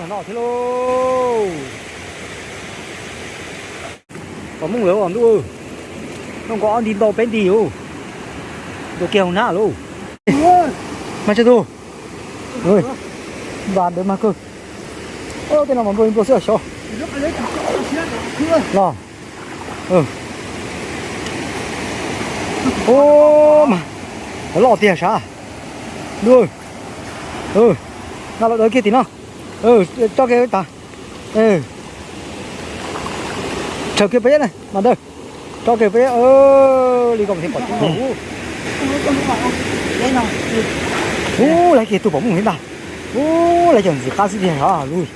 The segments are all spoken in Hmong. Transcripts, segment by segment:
Noj thiab lauj. Pom Hmoob lawv os ntuj. Noj nkaus ob nti ntau peb nti lauj. Ntuj kiag hauv hnab lauj. Mas tsis tu. Vas ntawd mas kawg. Tej no mas nplua nplua xwb xyov. Los. Ua mas loj tiag sav. Ntuj. No los dawv kiag tim no. Tso kiag tas. Rhaws kiag peb na mas ntawd. Tso kiag peb li ko thiaj pom tib nkaus. Ub, laiv kiag tus Pom Hmoob thiab ntag. Ub, laiv cov ntxim qab xwb tiag os lub.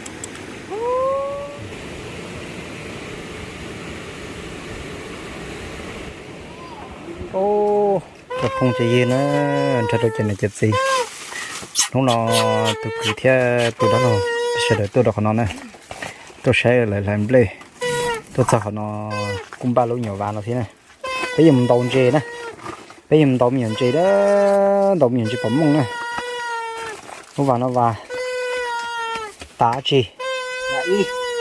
Cov phooj cov ywg na, nrog rau cov niam cov txiv, hnub no tus kwv thiab tus dab laug sawv daws tuaj rau qhov no na, tuaj saib lawv hlais nplej. Tuaj txog qhov no kuj npaj lub nyuam vas no thiab na. Peb yuav mus ntaus ntses na, peb yuav mus ntaus me nyuam ntses, ntaus me nyuam ntses Pom Hmoob na. Lub vas no vas tav tsi,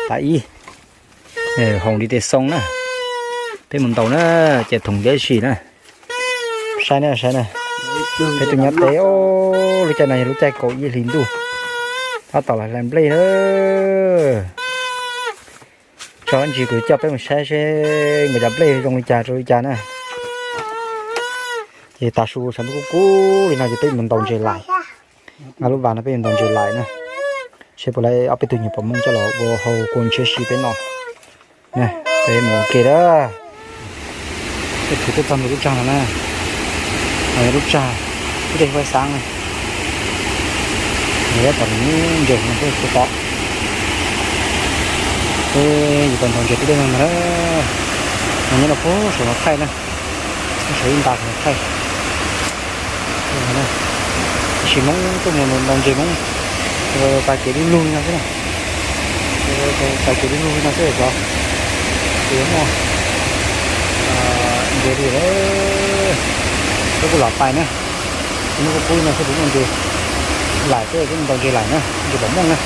tav ib, hoom li tes xoo na. Peb mus ntaus na, ces thoom ntiab sim na. Saib na, saib na, peb tus nyob teb, lub caij no yog lub caij kaum ib hlis ntuj, tab tom los hlais nplej na. Tso ntsis kuv coj peb mus saib seb nkawd cov nplej zoo li cas rau li cas na. Ces tav su sawv ntuj kub kub li no ces peb mus ntaus ntses lais. Nqa lub vas no peb yuav ntaus ntses lais na, seb puas laib ob peb tug nyuam Pom Hmoob coj los ua hau kua ntshiab si peb noj. Peb mus ua ke na. Peb khwv tuaj txog ntawm lub tsag no na, lub tsag, lub dej Huab Xaab na. Nws tab tom ntses no thiab kuv pom. Peb yuav tau ntaus ntses twb dej no ntag. Nyob no puag saum no thaij na, puag saum ib nta saum no thaij. Tab sis Hmoob tuaj mus ntaus ntses Hmoob pas kev lug lug li no xwb na. Pas kev lug lug li no xwb xyov. Ces muaj ntses li lawm. Peb kuj lam pais na. Hnub kuj kub li no xwb kuv muaj ntses lais xwb, peb mus ntaus ntses lais na, ntses Pom Hmoob na.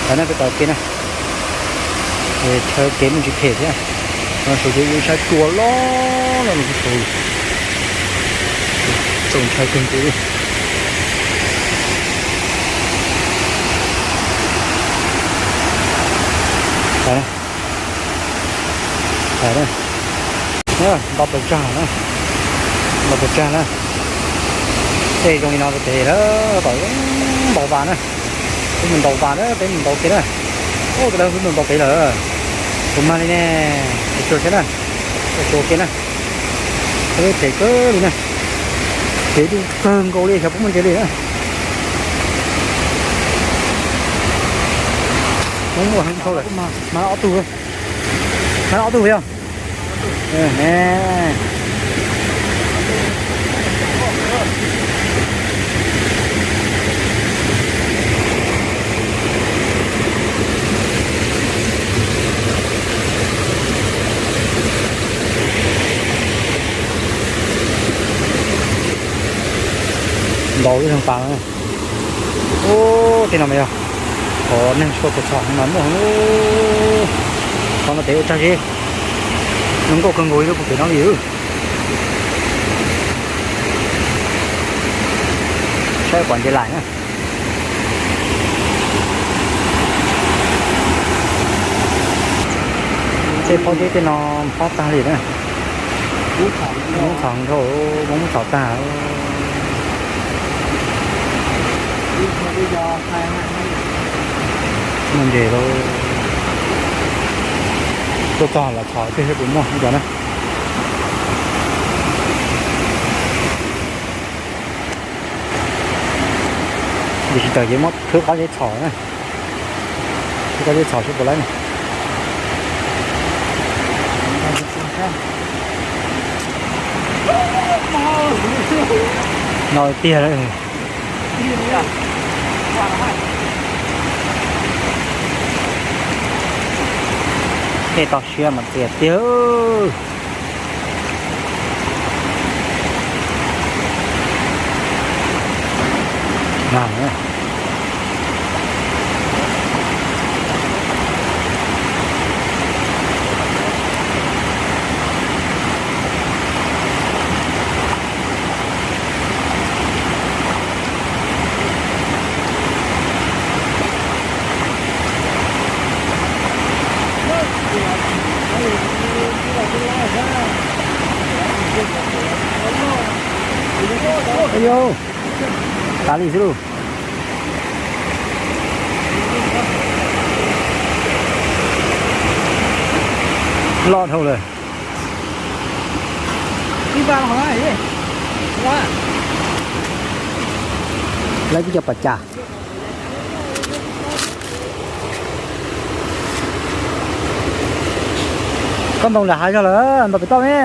Lawm na peb pais ua ke na. Chaw kev muaj ntsis phem thiab. No saum ces ib sab tsua loj loj no kuj saud. Txaus ntshai kawg nkaus li. Ntaus pes tsawg na, ntaus pes tsawg na. Tej zoo li no pem lawm, tom ntaus vas na. Peb mus ntaus vas na, peb mus ntaus pem na. Ub, tus dawb mus ntaus pem lawm. Tus mag li ne, tus tsuag thiab na, tus tsuag ke na. Peb phem kawg li na. Kev dub kawg nkaus li xyov puas muaj ntses li na. Muaj muaj heev dhau lawm. Mas ob tug, mas ob tug yog. Ntaus ib leeg pas. Ub, tej no mas yog qhov neeg tsis tau txog txhom mas muaj heev. Qhov no tes ua tsag zeb, zoo nkauj kawg nkaus li lub puag pem no li. Saib pom ntses lais na. Tej pob zeb tej no pob tag li na. Muab txhom dhau, muab txhom tag. Muaj ntses lauj. Tuaj txog los txhom twb thiab puas muaj ib co na. Yog tsis tawm ces muab khwb qab zeb txhom na. Khwb qab zeb txhom seb puas laib na. No tiag lawm. Tej toj siab mas txias tiag. Yus, tas li xwb lauj. Loj dhau lawm. Lawv kuj cov pas cas. Koj ntaus nram hav zog lawm, ntaus pem toj me.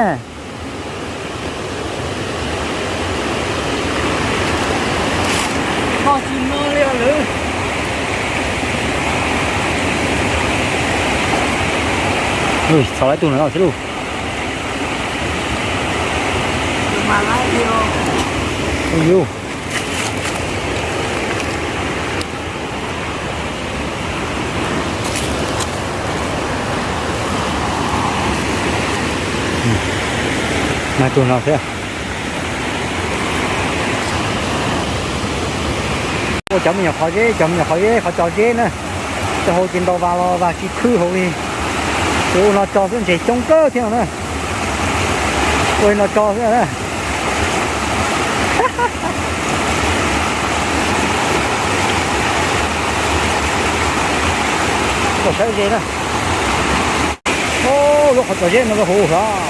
Txhos lawm tus no xwb lauj. Mas tus no thiab. Ua cov me nyuam qhov zeb, cov me nyuam qhov zeb, qhov tso zeb na. Cov hauv ces ntaus vas los vas tsis khwb hauv li. Ces ua no tso xwb, ntses coob kawg thiab no na. Ua li no tso xwb na. Kom saib ze na. Lub qhov tso zeb no lub huv hov.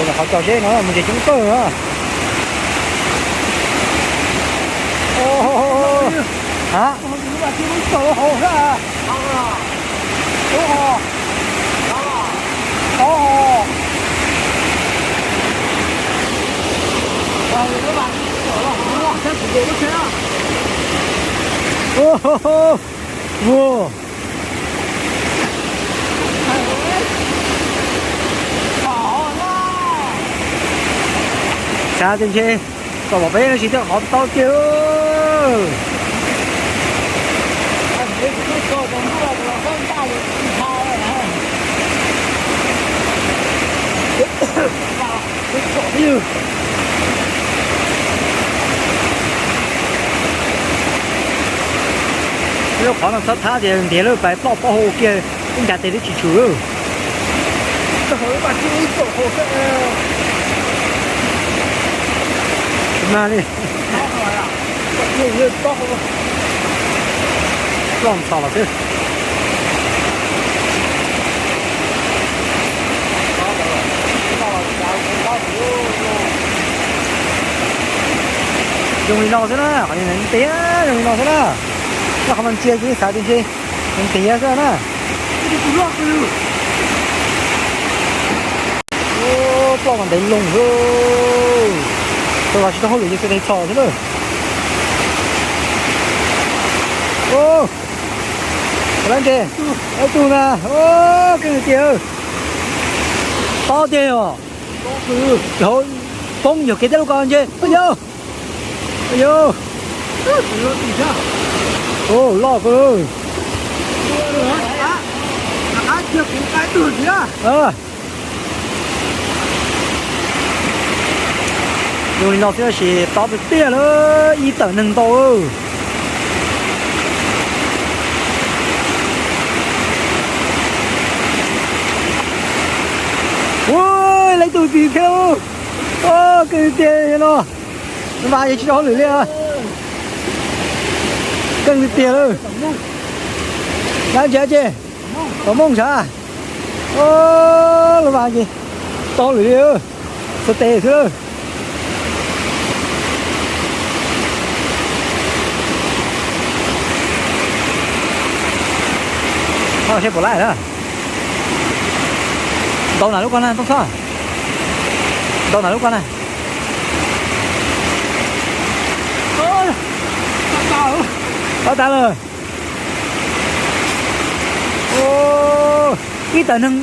Qhov tso zeb no mus ntses coob kawg na. Ha. Xav tias ntshe kom pom peb no tsis tau qhov tau tiag. Lub qhov no txhob thab tias ntiav lawm, pais ploj pob hauv kiag, ib ncav tes twb tsis tshwm. Mag li. Ploj ntxhov los xwb. Zoo li no xwb na, qhov tiag zoo li no xwb na. Noj qhov mas ntsia ces xav tias ntshe ntiav xwb na. Ploj mas ntev loo xwb. Tus los tsis tau hauj lwm ces txhos xwb na. Lab ntses, ib tug na, keej tiag. Tob tiag yog. Poob yog kev tej lub ko ntses. Yog. Yog. Loj kawg. Zoo li no xwb tab sis tob tiag tiag lawm, ib tawm neeg ntau. Ua, lawv tus txiv thiab. Keej tiag no. Mas yog tsis tau hauj lwm li. Keej tiag tiag lawm. Dab ntses ces, tom mooj sav. Lub vas ces tau lwm li, txhais tes xwb lawm. Seb puas lab na. Ntaus nram lub ko na Tooj Xab. Ntaus nram lub ko na. Tab tas lawm. Ib tawm neeg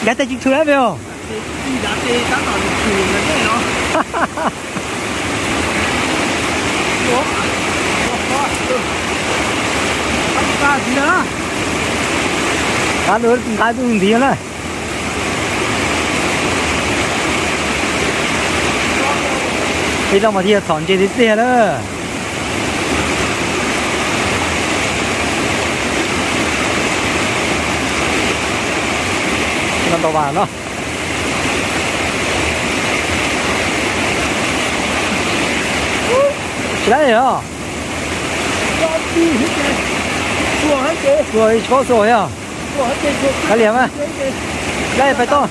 yav tes tsis tshwm lawm os. Qab tus nqa tus ntiav na. Ib zaug mas thiaj txhom ntses tiag tiag na. No ntau vas no. Tsis laib os. Xuas tsis paub xuas yog. Kav liam mas. Laib pais toj,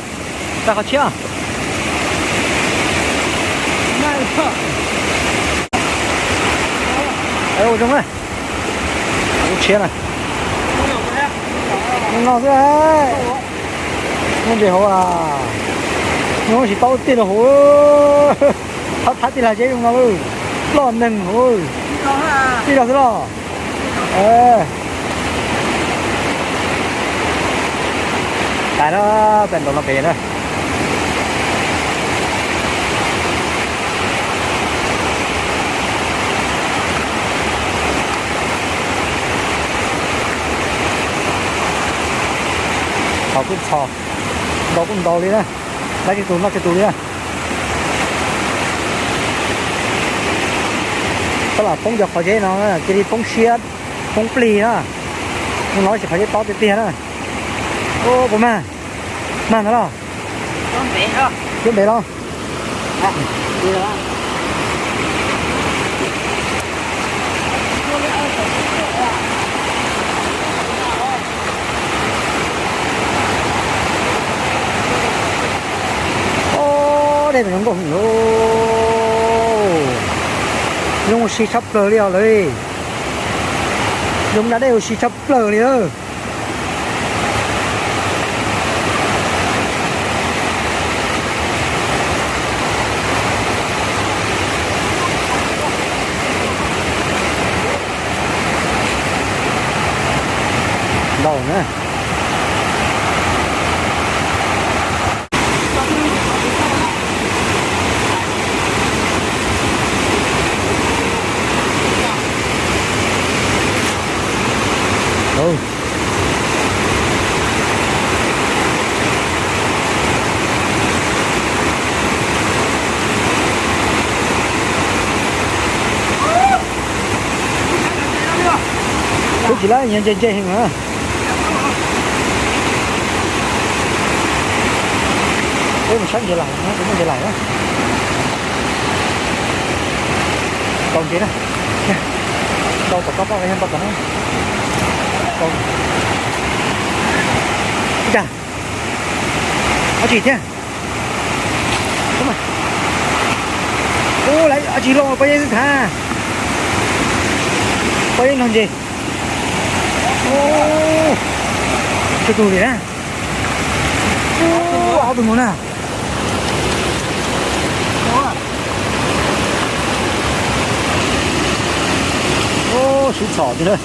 pais qhov tshiab. Ua zoo na. Lub tshiab na. Zoo no xwb. Nyob ntsej hauv a. Nyob tsis paub tiag rau hauv. Thab thab tij laug zeb zoo no lawm. Loj neeg hauv. Tij laug xwb los. Tas na, peb ntaus no pem na. Txhos kuj txhos, ntaus kuj ntaus li na, laib tsawg tus noj tsawg tus li na. Tab lam poob cov qhov zeb no cia li poob siab, poob plig na. Mus no tsis qhov zeb tob tiag tiag na. Puas mag? Mag ntag los? Cuab ntev los? Dej mas zoo nkauj heev lauj. Zoo ua si tshaj plaws li os lawv. Zoo da dej ua si tshaj plaws li. Ntau na. Twb tsis lab nyias ntse ntse heev na. Peb mus saib ntses lais, kuv muaj ntses lais na. Tau ntses na. Tau tom koj poj yog tau tom no. Ua cas dab tsi thiab? Ub, dab tsi loj poj yeeb xwb thav. Poj yeeb nrog ntses. Tsawg tus li na? Ub, ob tug mus na. Ub, sib txhom tiag na.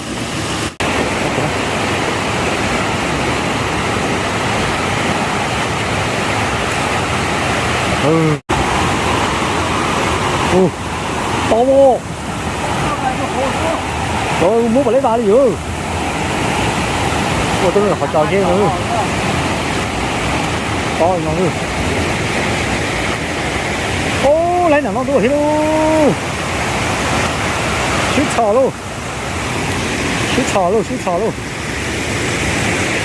Tau, muab pam leb vas li yog. Ua tau qhov tso zeb no. Tau no. Ub, laib nam no tuaj thiab lauj. Sib txhom lauj. Sib txhom lauj, sib txhom lauj.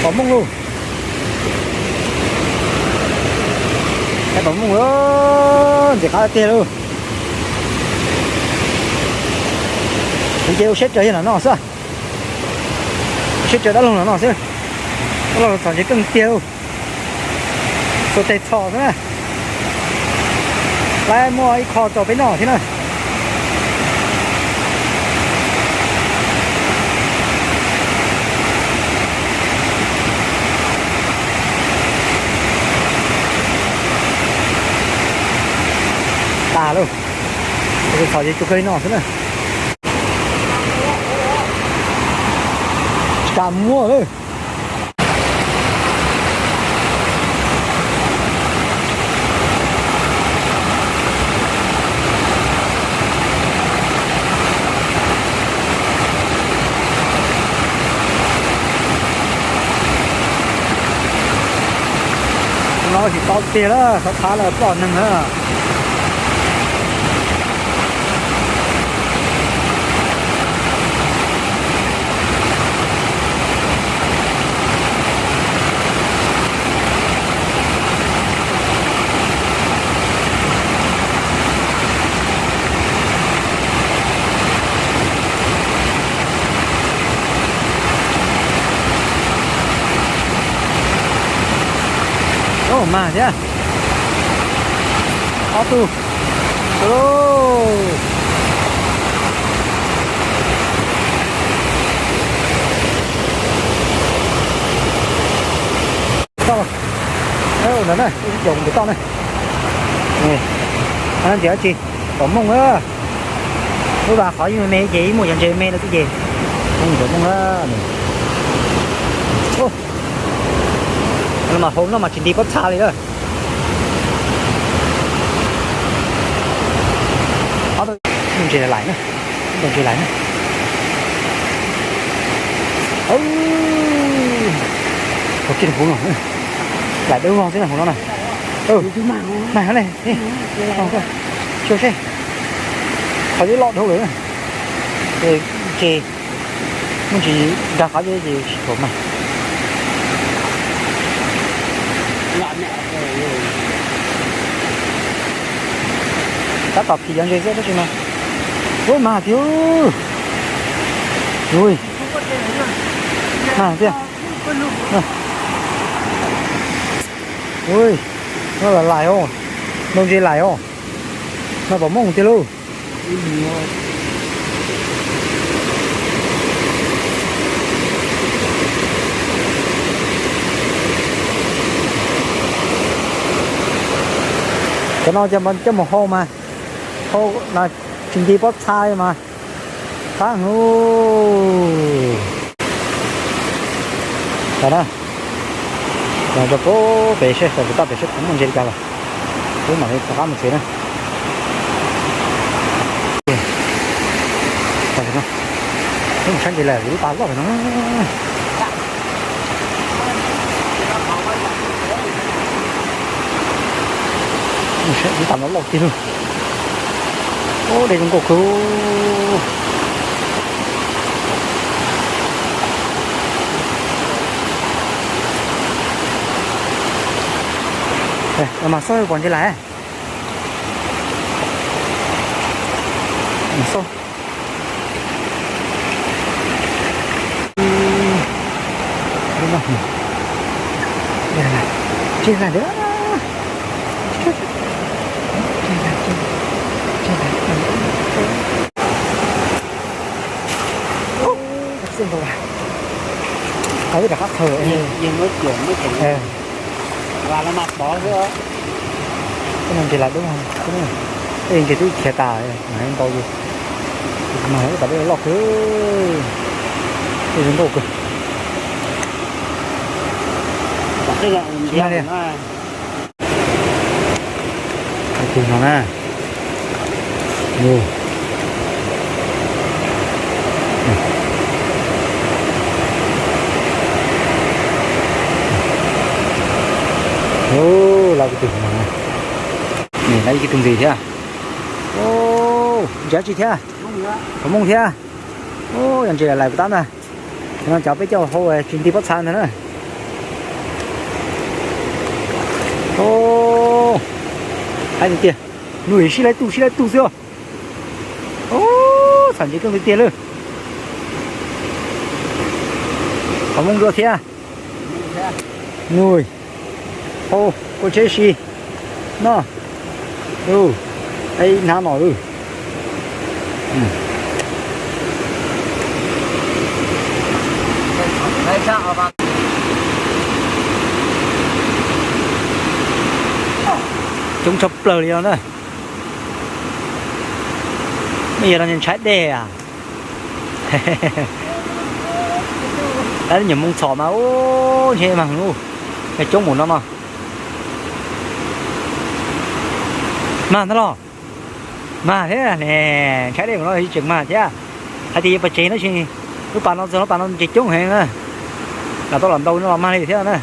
Pom mooj lauj. Pom mooj, ntxim qab tiag lauj. Kuv ces ua siab raws yog no no xwb. Ua siab raws dab laug no no xwb. Dab laug txhom ntses keej tiag lauj. Xuas tes txhom xwb na. Laib muaj ib qho rau peb noj thiab na. Tas lauj. Txhom ces tsuas kawg li no xwb na. Tsis kam muab lawm. No tsis tau tiag lawm, thab thab lawm, ploj neeg lawm. Mas thiab. Ob tug. Toj, ua ntawd na, ib cov ntawm toj na. Ntawm dab tsi? Pom mooj a. Lub vas qhov yeej me me ces ib muaj cov ntses me no xwb ces. Ntawm mooj a. Mas hau no mas tsis nti pob txha li lawm. Ntses lais na, ntses lais na. Hauv kiag hauv no, lais dawb vog xwb na hauv no na. Mag ne, xyuas seb, qhov twb loj dhau lawm na. Ces muaj ntsis nkag qhov ces tsis tshua mag. Tab tom phim cov ntses xwb tab sis mas, ub, mag tiag. Ui, mag tiag. Ui, no lais os, ntau ntses lais os. No pom mooj tiag lauj. Cov no coj mus hau mas, hau no tsis nti pob txha li mas. Qab hwv. Tau na, los rau pem seb, rau pem toj pem seb puas muaj ntses li cas los. Wb mam li rov qab mus tsev na. Wb mus saib ntses lais lub pas loj no. Lub pas no loj tiag lauj. Ub, dej zoo nkauj kawg. Mas xauj pom ntses lais. Mas xauj. Qab rov qab qhaws. Ntses lais dub, ntses twb khiav tas, mas ntau yus, mas ib pas dej loj kawg, dej zoo nkauj kawg. Tus no na. Lawv tus no na. Lawv ib tus ntxiv thiab. Ntses dab tsi thiab? Pom mooj thiab. Yog ntses lais puas tab ntag. No cov peb coj hau tsis nti pob txha ntag na. Haib tiag tiag. Nws sib laib tug sib laib tug xwb. Txham ntses kawg tiag tiag lawm. Pom mooj dua thiab. Nws, hau, kua tsheb si no. Hnab no lawm. Coob tshaj plaws li no na. Mej yog no ntshai dej a. Tab nyiam moo txhom mas ub ntshe mag lub, coob mus no no. Mag ntag los? Mag thiab ne, ntshai dej mus no tseem mag thiab. Hais tias yuav pas tsev no tsis, lub pas no txog lub pas no ntses coob heev na. Lam tau los ntau no los mag li thiab na.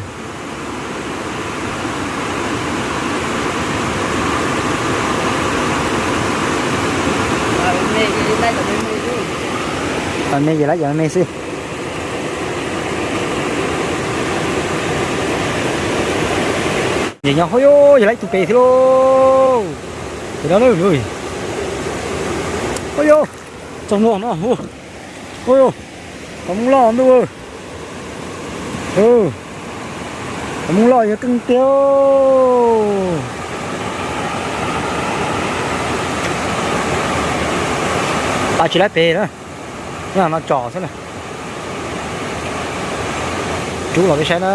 Me ces lawv cov me xwb. Ces nyob hauv yog lawv ib tug pem thiab lauj. Pem no lauj. Ua yog txog no no. Ua yog, qhov Hmoob loj ntuj. Moo loj yuav keej tiag. Pab tsis laib pem na, no tso xwb na. Rub los peb saib na.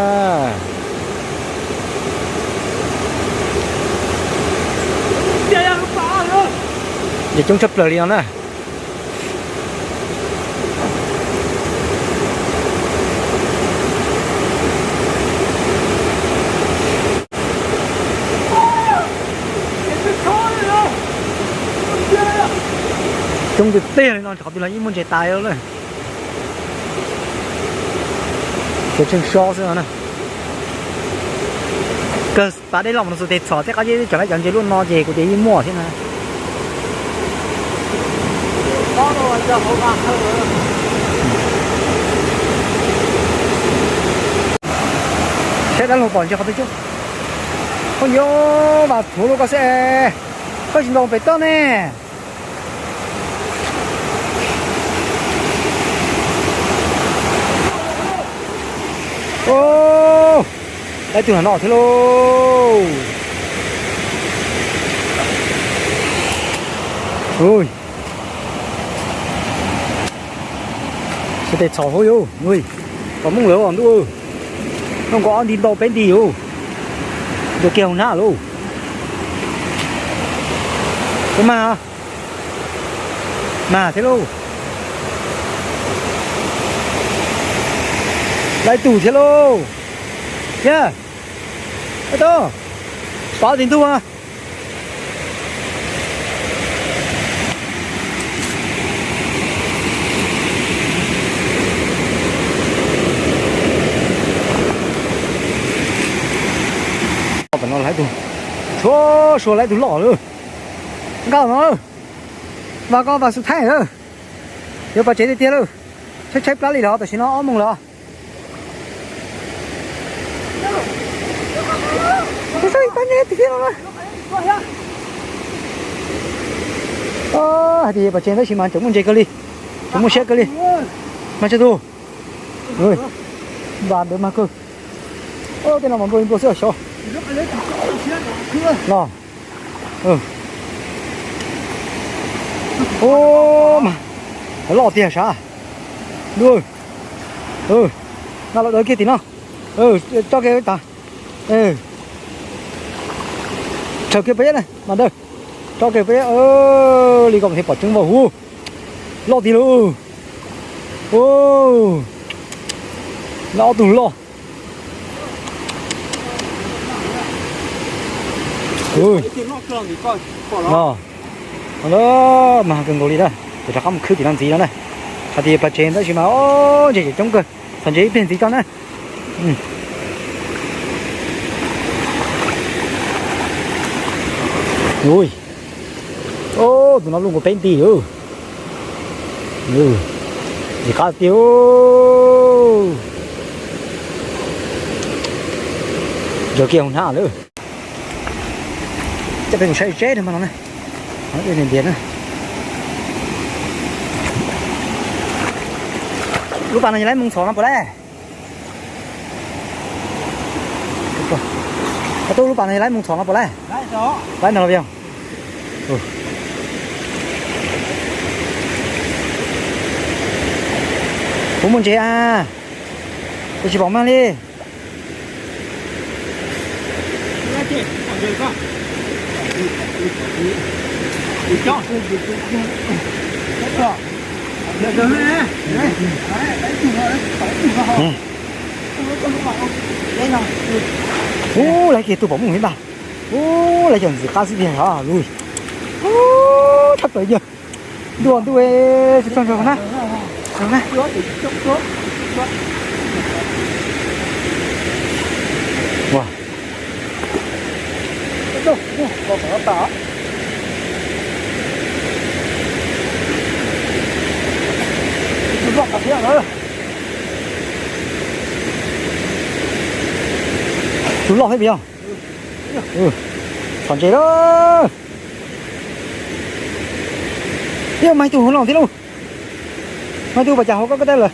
Ces coob tshaj plaws li no na. Coob tiag tiag li no, qhov twg los yeej muaj ntses tas lawm. Ces tsheej so xwb no na. Kawg pas dej los mus no xus tes txhom tej qab zeb cov lab cov ntses luaj no ces kuv tias yeej muaj thiab na. Saib dab laug pom ntses qhov twg coob. Koj yuav vas thuv rau koj xwb es, koj tsis ntaus pem toj ne. Lawv tus no no thiab lauj. Ui, xus tes txhom hauv yus, ui, kom mooj lawm os ntuj. Noj nkaus ob nti ntau peb nti yus. Yuav kiag hauv hnab lauj. Ua mas, mas thiab lauj. Lawv tus thiab lauj. Yog, tau, pov tim ntug mas. Pem no lawv tus, txhua suav lawv tus loj lawm. Nkauj no, vas koj vas xu thaij lawm. Yuav pas tsev tiag tiag lawm. Tshaib tshaib plab li los tam sim no ob moos lawm. Hais tias pas tsev tab sis mas tseem muaj ntses kawg li, tseem muaj siab kawg li. Mas tsawg tus, vas ntawd mas kawg. Tej no mas nplua nplua xwb xyov. Los, mas loj tiag sav. Nqa los daws kiag tim no, tso kiag tas. Rhawv kiag peb na mas ntawd, tso kiag peb. Li ko mas thiaj pom tseeb vau huv. Loj tiag lauj. Lawv ob tug loj. Mas kawg nkaus li na, ces rov qab mus khwb tim no ntxiv no na. Hais tias pas tsev tab sis mas ntses coob kawg, txhom ntses ib pliag ntxiv tso na. Ui, tus no luj nkaus peb nti. Ntxim qab tiag. Yog kiag hauv hnab lawm. Coj peb mus saib zeb rau mas no na. Ntiav na. Lub pas no yog laib mus txhom no puas laib? Tub, lub pas no yog laib mus txhom no puas laib? Laib no los yog. Puas muaj ntses a? Kuv tsis pom mag li. Ub, lawv kiag tus pom mus li ntag. Ub, lawv cov ntxim qab xwb tiag os, lug. Ub, tshaj plaws yog. Ntuj, ntuj, tso tso na. Tus loj thiab puas yog? Txhom ntses lawm. Yog mas tus hauv no thiab lauj. Mas tus pas cas hauv koj koj teb lawm.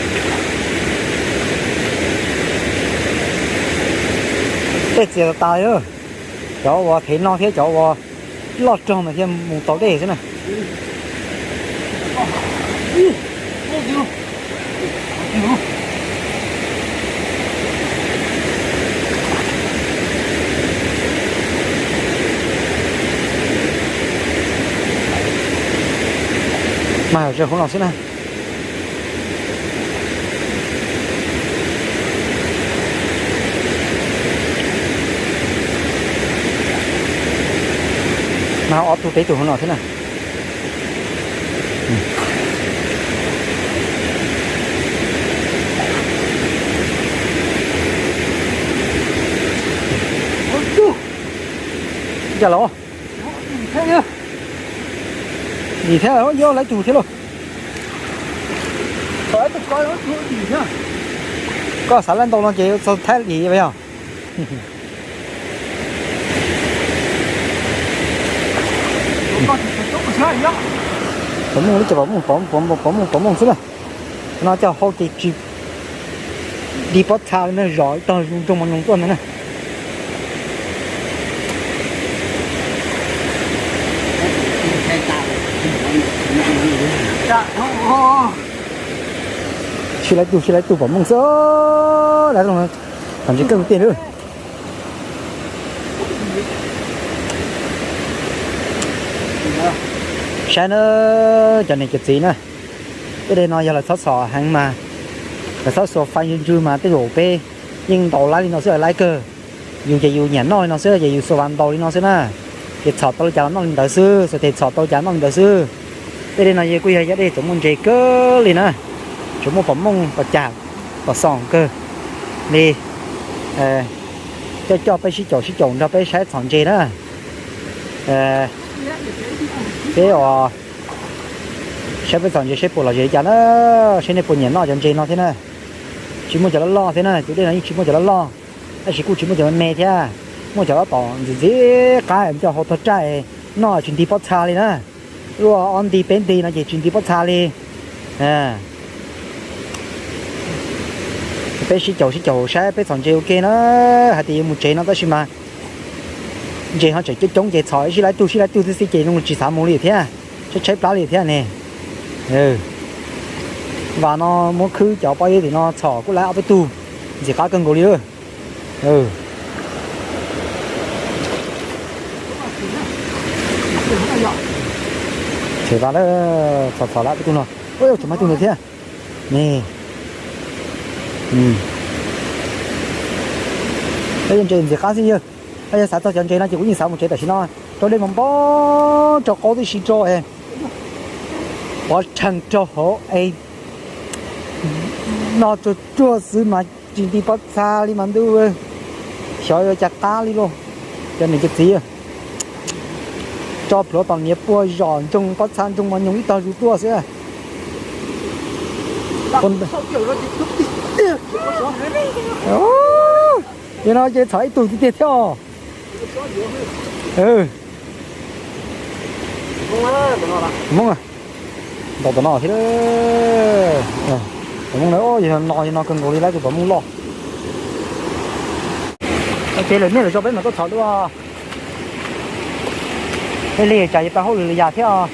Tej txias tas tas, cov uas thev no thiab cov uas loj rog mas thiaj mus tau dej xwb na. Mas hauv no xwb na. Mas ob tug peb tug hauv no thiab na. Cas los dim thiab, yog lawv tug thiab lauj. Koj xav laj ntau no ces txog thaib dim yog. Pom mooj, pom mooj, pom mooj, pom mooj xwb na. No coj hau ces tsis nti pob txha li na, zom ib tog zoo nroog mos nyoos tuaj ntawd na. Sib laib tug, sib laib tug pom mooj xwb, dab laug, tam ntsis keej tiag lawm. Saib na, cov niam cov txiv na, tej dej no yog lawv txhob txhom heev mas, lawv txhob xuas fais ntswg ntswg mas tej zaum peb yeej ntaus laib li no xwb, laib kawg. Yus ces yus nyiam noj li no xwb ces yus xuas vas ntaus li no xwb na. Ces txhom tau li cas los noj li ntawd xwb, xuas tes txhom tau li cas noj li ntawd xwb. Tej dej no kuj yog yog dej tseem muaj ntses kawg li na, tseem muaj pom mooj pom cag pom xoom kawg li. Coj coj peb sib caum sib caum nrog peb saib txhom ntses na. Peb os, saib peb txhom ntses saib puas lom zem li cas na, saib nej puas nyiam noj cov ntses no thiab na. Tsis muaj cov loj loj thiab na, tus dej no yeej tsis muaj cov loj loj, tab sis kuj tsis muaj cov me me thiab. Muaj cov tab tom ntxim ntxim qab coj hau tog raij noj tsis nti pob txha li na. Luaj ob nti peb nti no ces tsis nti pob txha li. Peb sib caum sib caum saib peb txhom ntses ua ke na. Hais tias yuav mus tsev no tab sis mas ntses ho tseem coob coob ces txhom sib laib tug sib laib tug xwb xwb ces zoo tsis xav mus li thiab, tshaib tshaib plab li thiab ne. Vas no muab khwb cov pob zeb tim no txhom kuj laib ob peb tug, ntxim qab kawg nkaus li. Txhom vas lawm, txhom txhom laib ob peb tug no. Ua tseem muaj tug ntawd thiab ne. Ntses ntxim qab xwb yog. Yog xav txog cov ntses no ces kuv yeej xav mus tsev tam sim no, rau dej npoo npoo rau qaub tib si rau es pov rhees rau hauv es noj tsuag tsuag xwb mas tsis nti pob txha li mas ntuj, xyov yuav cas qab li lauj. Cov niam cov txiv, tso plhuav tos niam puag zom ntsoog pob txha ntsoog mos nyoos ib tog zus tuaj xwb. Yog no ces txhom ib tug tiag tiag thiab os. Pom mooj, ntaus tom no thiab. Pom mooj na, yog no yog no kawg nkaus li, laib tus pom mooj loj. Ces lawm nej lawm zoo peb mam tuaj txhom dua. Lig lig tsam yuav tau hauj lwm li yam thiab os.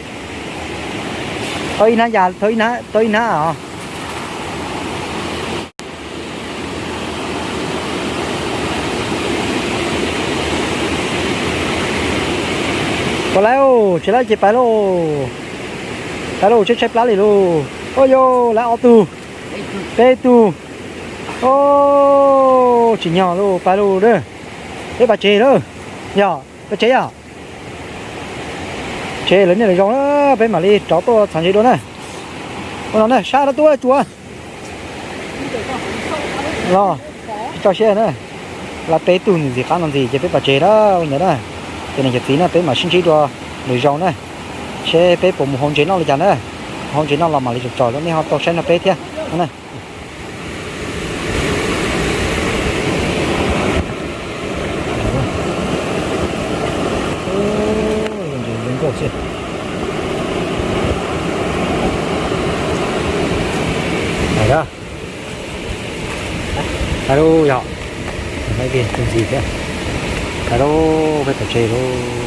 Tau ib hnab yam, tau ib hnab, tau ib hnab os. Pais lauj, tsis laib ces pais lauj. Pais lauj, tshaib tshaib plab li lauj. Ua yog laib ob tug, peb tug. Tsis nyog lauj, pais lauj. Peb pais tsev lauj. Yog peb tsev yog. Tsev lawm nej lawm zoo na, peb mam li rov tuaj txhom ntses dua na. Ua no na, sab dab tuaj tsuas. Los tsis tso siab na, laib peb tug ntxim qab no ntxiv ces peb pais tsev na, ua ntawd na. Ces niam cov txiv na, peb mam sib ntsib dua lwm zaus na, seb peb puas mus hau ntses noj li cas na. Hau ntses noj los mam li tsom tsom rau nej ho tau saib nrog peb thiab na. Hais lawm, hais lawm yog, hais tias tus ntxim thiab, hais lawm peb tom tsev lawm.